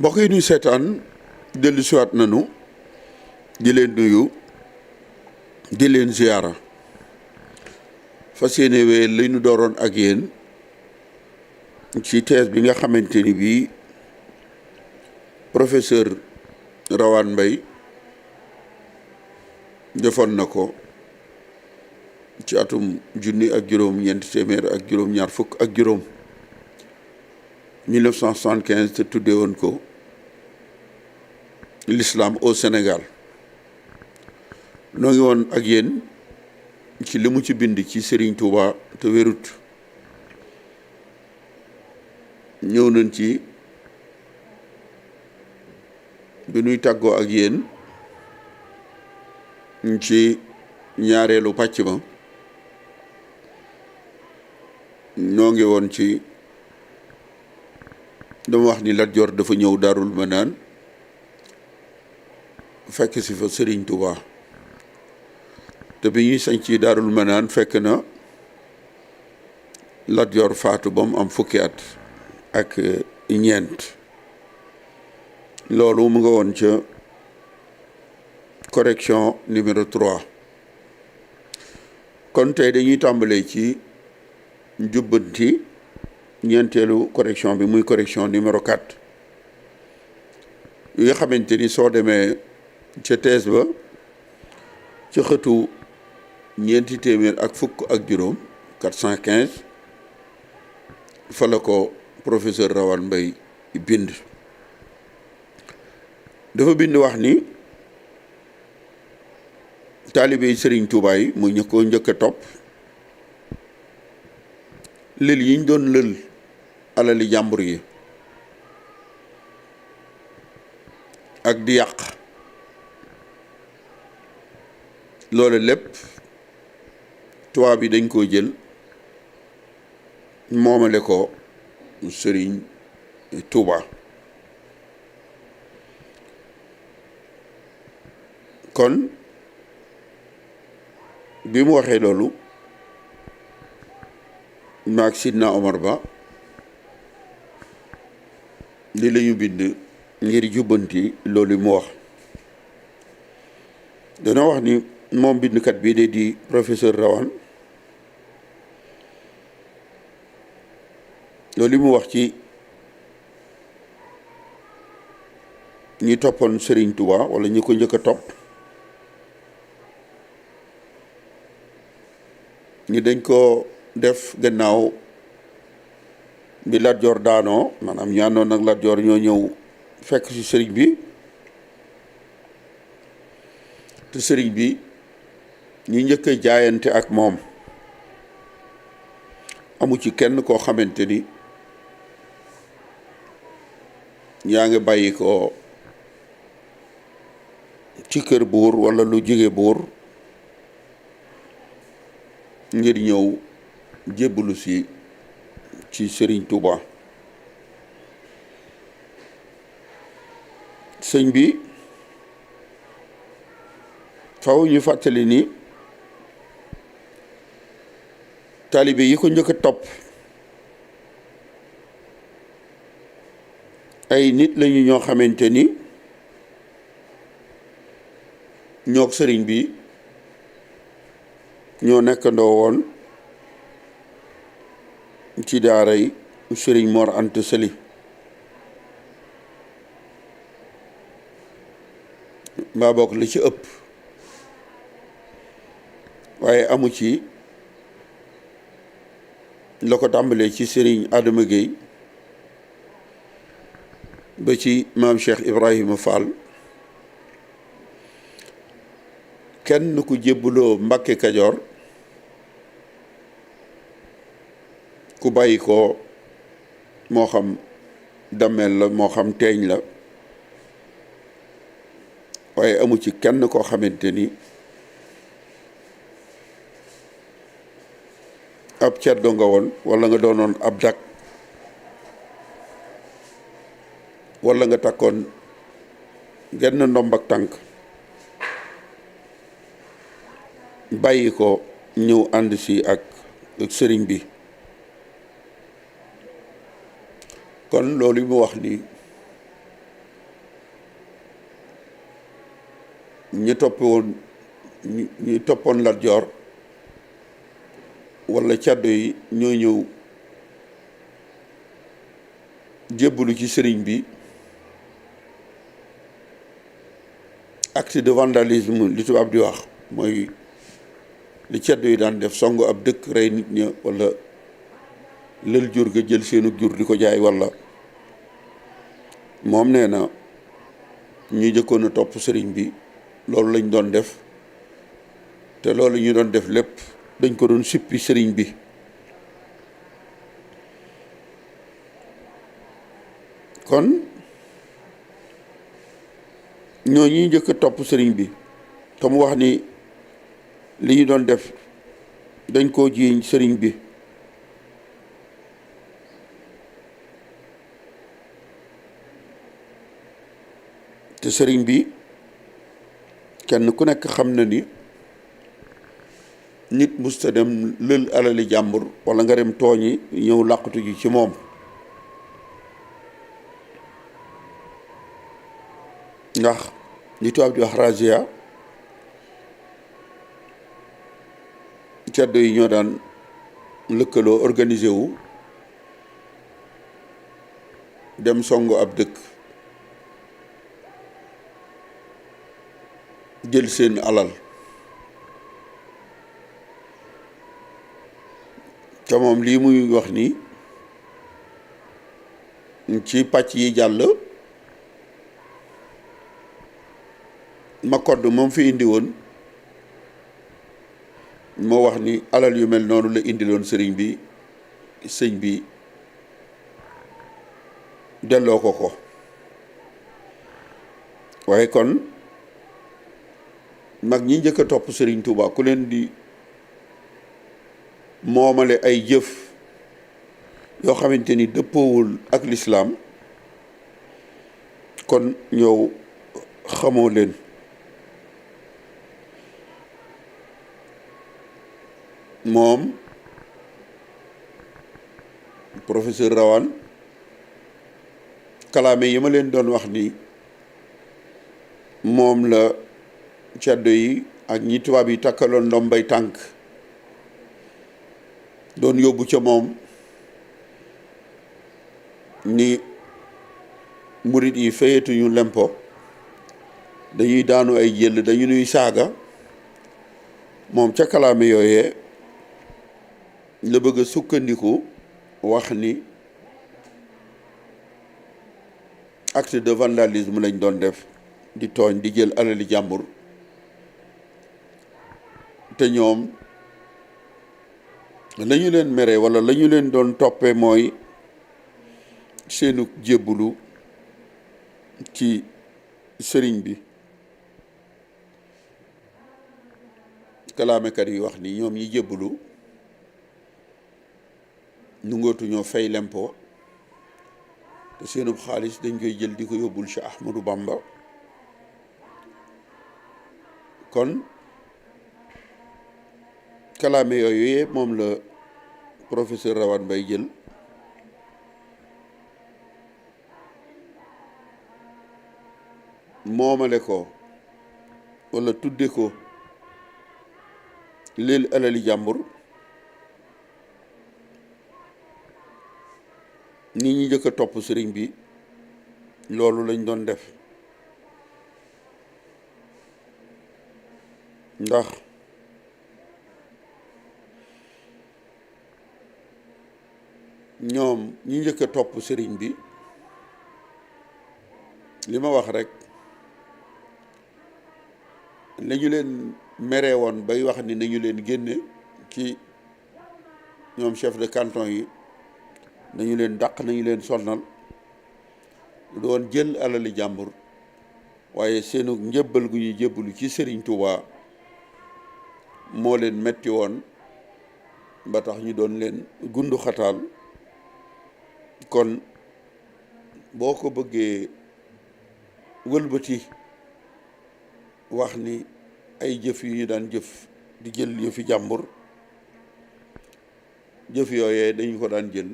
mbokk yi ñuy seetaan dellu siwaat nanu di leen nuyu di leen ziyaara fas yéene wee li ñu dooroon ak yéen ci thèse bi nga xamante ni bii professeur Rawane Mbaye defoon na ko ci atum junni ak juróom ñeenti téeméer ak juróom ñaar fukk ak juróom 1975 te tuddee woon ko l'islam au Sénégal noo ngi woon ak yéen ci li mu ci bind ci Serigne Touba te wérut ñëw nañ ci bi nuy tàggoo ak yéen ci ñaareelu pàcc ma noo ngi woon ci dama wax ni Lat Joor dafa ñëw Daarul Manaan fekk si fa Serigne Touba te bi ñuy sañ ci Daarul Manaan fekk na Lat Joor faatu ba mu am fukki at ak ñeent loolu mu nga woon ca correction numéro 3 kon tey dañuy tàmbalee ci jubbanti ñeenteelu correction bi muy correction numéro 4 yi nga xamante ni soo demee ca thèse ba ca xëtu ñeenti téeméer ak fukk ak juróom 415 fa la ko professeur Rawane Mbaye bind dafa bind wax ni taalibe yi Serigne Touba yi muy ñu ko njëkk a topp lël yi ñu doon lël alali jàmbur yi ak di yàq loolu lépp tubaab bi dañ koo jël moomale ko Serigne Touba kon bi mu waxee loolu maag Sidna Omar Ba li la ñu bind ngir jubbanti loolu mu wax dana wax ni moom bindkat bii de di professeur Rawane loolu mu wax ci ñi toppoon Serigne Touba wala ñi ko njëkk a topp ñi dañ ko def gannaaw bi Lat Joor daanoo maanaam ñaanoon nag Lat Joor ñoo ñëw fekk ci sëriñ bi te sëriñ bi ñi njëkk a jaayante ak moom amu ci kenn koo xamante ni yaa ngi bàyyi ko ci kër buur walla lu jege buur ngir ñëw jébbalu si ci Serigne Touba sëñ bi faw ñu fàttali ni taalibe yi ko njëkk a topp ay nit lañu ñoo xamante ni ñoog sëriñ bi ñoo nekkandoo woon ci daaray Sëriñ Mor Anta Sali mbaa bokk li ci ëpp waaye amu ci la ko tàmbalee ci Sëriñ Adama Gueye ba ci maam Cheikh Ibrahima Fall kenn ku jébbaloo Mbàkke Kajoor ku bàyyi ko moo xam dameel la moo xam teeñ la waaye amu ci kenn koo xamante ni ab ceddo nga woon walla nga doonoon ab dak walla nga takkoon genn ndomb ak tànk bàyyi ko ñëw ànd si ak sëriñ bi. kon loolu mu wax ni ñi toppoon Lat Joor walla caddo yi ñoo ñëw jébbalu ci sëriñ bi. acte de vandalisme li tubaab di wax mooy li ceddo yi daan def songu ab dëkk rey nit ña walla lël jur ga jël seenu jur di ko jaay walla moom nee na ñi jëkkoon a topp sëriñ bi loolu lañ doon def te loolu ñu doon def lépp dañ ko doon sippi sëriñ bi. kon ñoo ñi njëkk a topp sëriñ bi te mu wax ni li ñu doon def dañ koo jiiñ sëriñ bi. te sëriñ bi kenn ku nekk xam na ni nit musta dem lël alali jàmbur walla nga dem tooñi ñëw làqatu ji ci moom. ndax li tubaab di wax razzia ceddo yi ñoo daan lëkkaloo organisé wu dem songu ab dëkk jël seen alal. te moom lii muy wax ni ci pàcc yi jàll ma kodd moom fi indi woon moo wax ni alal yu mel noonu la indiloon sëriñ bi sëñ bi delloo ko waaye kon mag ñi njëkk a topp sëriñ Touba ku leen di moomale ay jëf yoo xamante ni dëppoowul ak lislaam kon ñëw xamoo leen. moom professeur Rawane kalaame yi ma leen doon wax ni moom la caddo yi ak ñi tubaab yi takkaloon ndombay tànk doon yóbbu ca moom ni murit yi fayetuñu lempo dañuy daanu ay jël dañu nuy saaga moom ca kalaame yooyee la bëgg a sukkandiku wax ni acte de vandalisme lañ doon def di tooñ di jël alali jàmbur te ñoom la ñu leen mere walla la ñu leen doon toppee mooy seenu jébbulu ci sëriñ bi. kalaamekat yi wax ni ñoom ñi jébbulu nu ngootuñoo fay lempo te seenub xaalis dañ koy jël di ko yóbbul Cheikh Ahmadou Bamba. kon kalaame yooyu yëpp moom la professeur Rawane Mbaye jël moomale ko walla tudde ko leel alali jàmbur nit ñi njëkk a topp sëriñ bi loolu lañ doon def. ndax ñoom ñi njëkk a topp sëriñ bi li ma wax rek lañu leen meree woon bay wax ni nañu leen génne ci ñoom chef de canton yi nañu leen dàq nañu leen sonnal doon jël alali jàmbur waaye seenu njëbbal gu ñuy jébbalu ci Serigne Touba moo leen metti woon ba tax ñu doon leen gundu xataal. kon boo ko bëggee wëlbati wax ni ay jëf yu ñu daan jëf di jël yëfi jàmbur, jëf yooyee dañu ko daan jël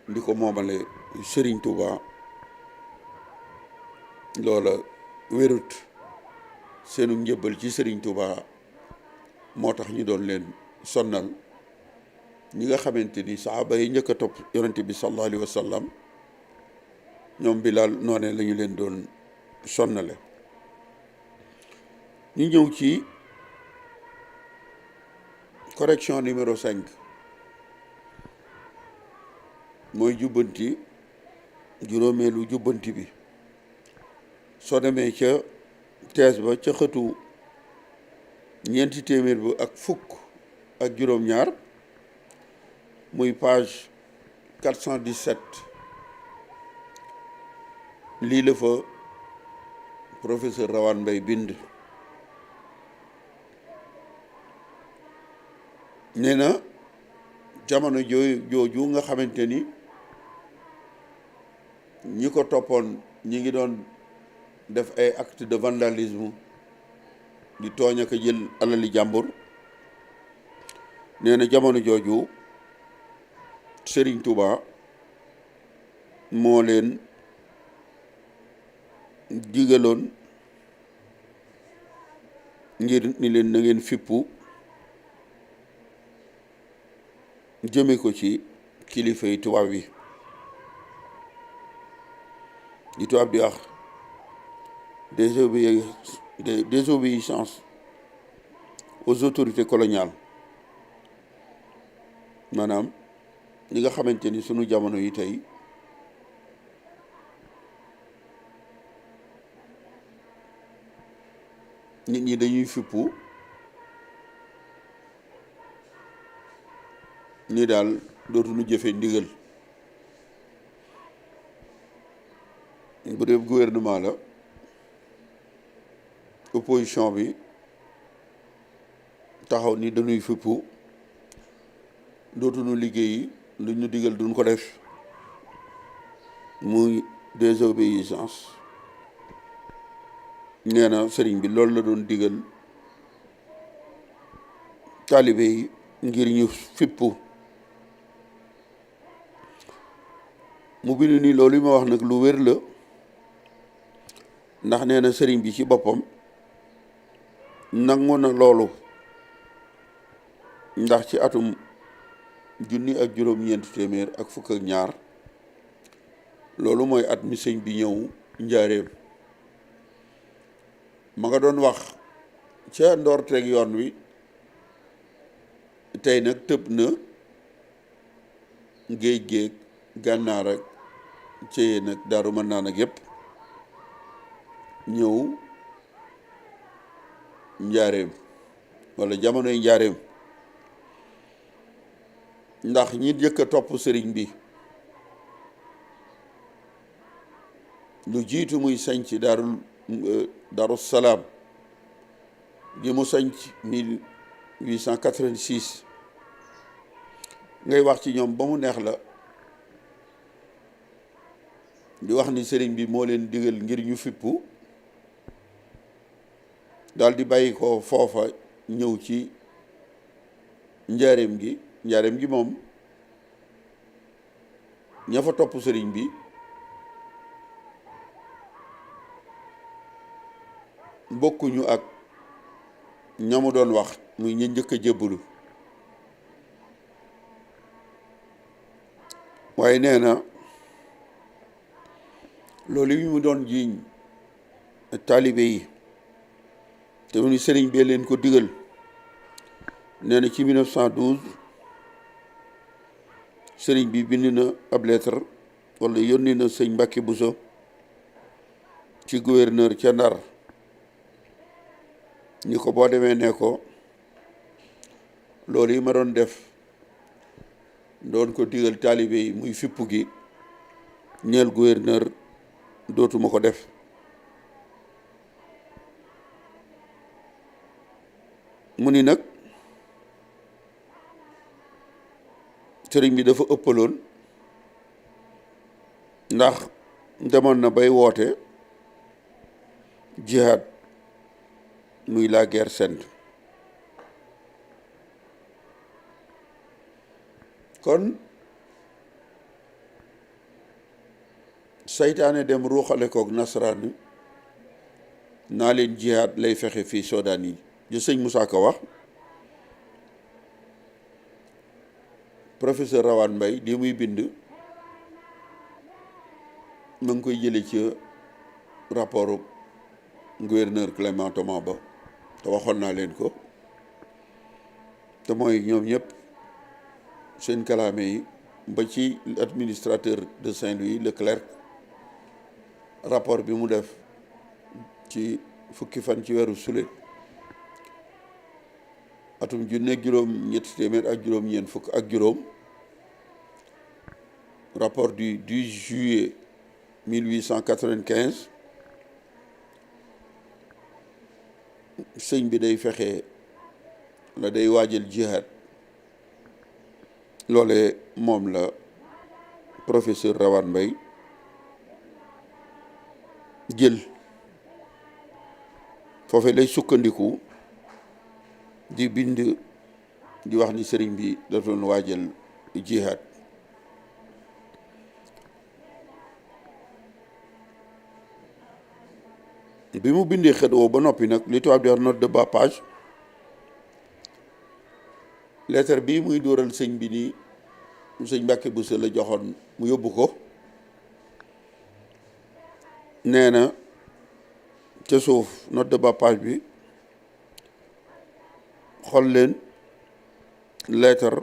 di ko moomale Serigne Touba, loola wérut. seenu njëbbal ci Serigne Touba moo tax ñu doon leen sonnal. ñi nga xamante ni saxaaba yi njëkk a topp yonente bi sallallahu alayhi wa sallam, ñoom Bilaal noonee la ñu leen doon sonnale. ñu ñëw ci correction numéro 5, mooy jubbanti, juróomeelu jubbanti bi. soo demee ca thèse ba ca xëtu ñeenti téeméer bi ak fukk ak juróom-ñaar, muy page 417, lii la fa professeur Rawane Mbaye bind. nee na jamono jooju nga xamante ni ñi ko toppoon ñi ngi doon def ay acte de vandalisme, di tooñ ak jël alali jàmbur. nee na jamono jooju Serigne Touba moo leen digaloon ngir ni leen na ngeen fippu jëme ko ci kilifa yi tubaab yi. di tubaab di wax désobéissance aux autorités coloniales, maanaam li nga xamante ni sunu jamono yi tey nit ñi dañuy fippu ni daal dootuñu jëfe ndigal. bu dee gouvernement la, opposition bi taxaw ni dañuy fippu, dootuñu liggéeyi, lu ñu digal duñ ko def, muy désobéissance. nee na sëriñ bi loolu la doon digal taalibe yi ngir ñu fippu. mu bind ni loolu yi ma wax nag lu wér la, ndax nee na sëriñ bi ci boppam nangu na loolu, ndax ci atum 1900 ak fukk ak ñaar, loolu mooy at mi sëñ bi ñëw njaareem. ma nga doon wax ca ndoorteeg yoon wi, tey nag tëb na géej géej gànnaar ak céyee nag daaru mën naa nag yépp ñëw njaareem, wala jamonoy njaareem. ndax ñi jëkk a topp sëriñ bi lu jiitu muy sañc Daaru Salaam gi mu sañc 1886, ngay wax ci ñoom ba mu neex la, di wax ni sëriñ bi moo leen digal ngir ñu fippu, daal di bàyyi ko foofa ñëw ci njaareem gi moom ña fa topp sëriñ bi bokkuñu ak ñamu doon wax muy ña njëkk a jébbalu. waaye nee na loolu yi mu doon jiiñ taalibe yi te mu ni sëriñ bee leen ko digal. nee na ci 1912 sëriñ bi bind na ab lettre wala yónni na sëñ Mbàkke Buso ci gouverneur ca Ndar ni ko boo demee ne ko loolu yi ma doon def doon ko digal taalibe yi muy fippu gi, ñeel gouverneur dootuma ko def. mu ni nag sëriñ bi dafa ëppaloon, ndax demoon na bay woote jihad muy la guerre sainte. kon saytaane dem ruuxale koog nasaraan naa leen jihaad lay fexe fii Soodaan yi di sëñ Moussa Ka wax. professeur Rawane Mbaye di muy bind ma ngi koy jële ci rapport gouverneur Clément Thomas ba te waxoon naa leen ko te mooy ñoom ñëpp seen kalaame yi ba ci administrateur de Saint-Louis Leclerc rapport bi mu def ci fukki fan ci weeru sulet atum junne juróom ñetti téeméer ak juróom ñeent fukk ak juróom rapport du 10 juillet 1895 sëñ bi day fexe la day waajal jihad loole moom la professeur Rawane Mbaye jël foofe lay sukkandiku di bind di wax ni sëriñ bi da doon waajal jihad bi mu bindee xët woo ba noppi nag li tubaab di wax note de bas page lettre bii muy dóoral sëñ bi nii sëñ Mbàkke Buso la joxoon mu yóbbu ko nee na ca suuf note de bas page bi xool leen lettre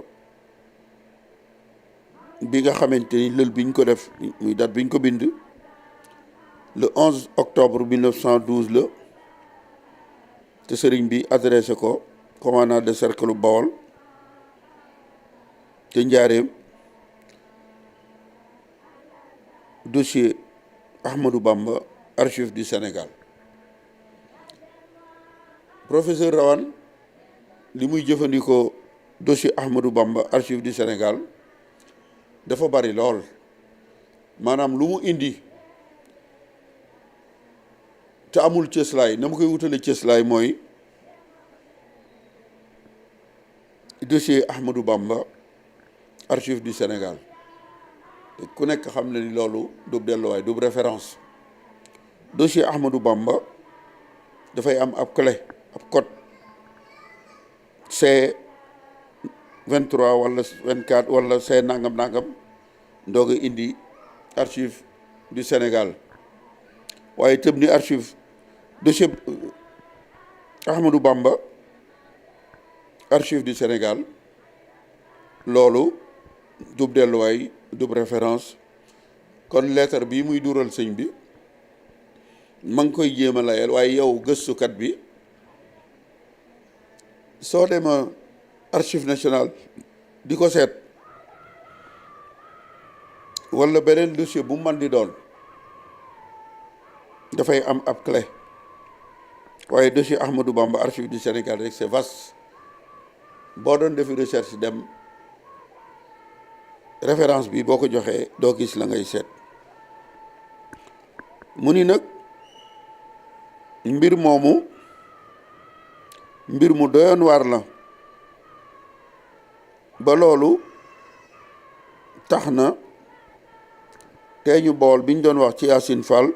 bi nga xamante ni lël biñ ko def muy date biñ ko bind le 11 octobre 1912 la te sëriñ bi adressé ko commandant de cercle Bawol te njaareem dossier Ahmadou Bamba archive du Sénégal professeur Rawane li muy jëfandikoo dossier Ahmadou Bamba archive du Sénégal dafa bari lool maanaam lu mu indi te amul cëslaay na ma koy wutale cëslaay mooy dossier Ahmadou Bamba archive du Sénégal te ku nekk xam na ni loolu du delluwaay du référence dossier Ahmadou Bamba dafay am ab clé ab code C 23 wala 24 wala C nangam ndoog a indi archive du Sénégal waaye tëb ni archive dossier Ahmadou Bamba archive du Sénégal loolu dub delluwaay dub référence kon lettre bii muy dural sëñ bi ma ngi koy jéem a layal waaye yow gëstukat bi soo dema archive nationale di ko seet wala beneen dossier bu man di doon dafay am ab clé waaye dossier Ahmadou Bamba archive du Sénégal rek c'est vaste boo doon defi recherche dem référence bi boo ko joxee doo gis la ngay seet mu ni nag mbir moomu mbir mu doyoon waar la ba loolu tax na tey ñu bool biñ doon wax ci Yacine Fall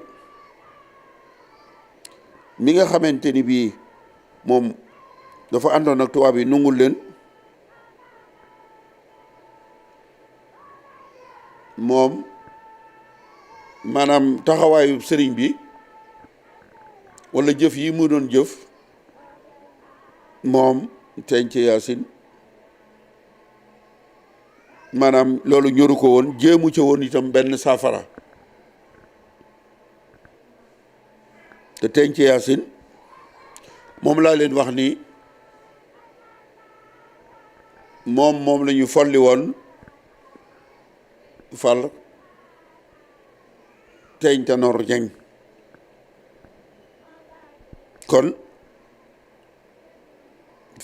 mi nga xamante ni bii moom dafa àndoon ak tubaab yi nungul leen moom maanaam taxawaayu sëriñ bi wala jëf yi mu doon jëf moom teeñ ci Yacine maanaam loolu ñoru ko woon jéemu ca woon itam benn saafara te teeñ ci Yacine moom laa leen wax ni moom la ñu folli woon fal teeñ Tanor Dieng kon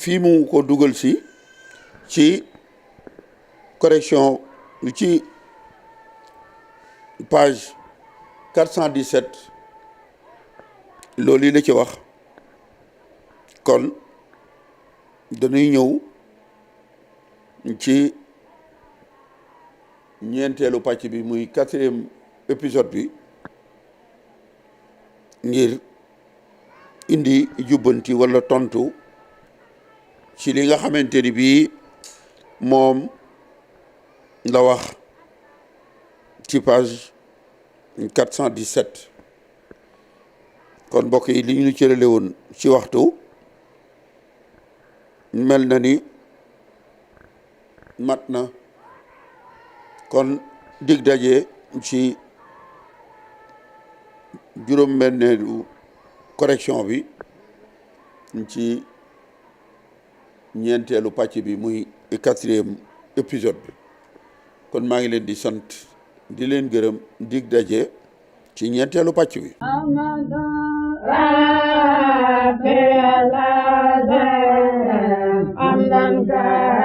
fii mu ko dugal si ci correction ci page 417 loolu yi la ci wax kon dañuy ñëw ci ñeenteelu pàcc bi muy 4e épisode bi ngir indi jubbanti wala tontu ci li nga xamante ni bii moom la wax ci page 417 kon mbokk yi li ñu cërale woon ci waxtu mel na ni mat na kon dig daje ci juróom-benneelu correction bi ci ñeenteelu pàcc bi muy 4e épisode bi kon maa ngi leen di sant di leen gërëm dig daje ci ñeenteelu pàcc bi amdan ka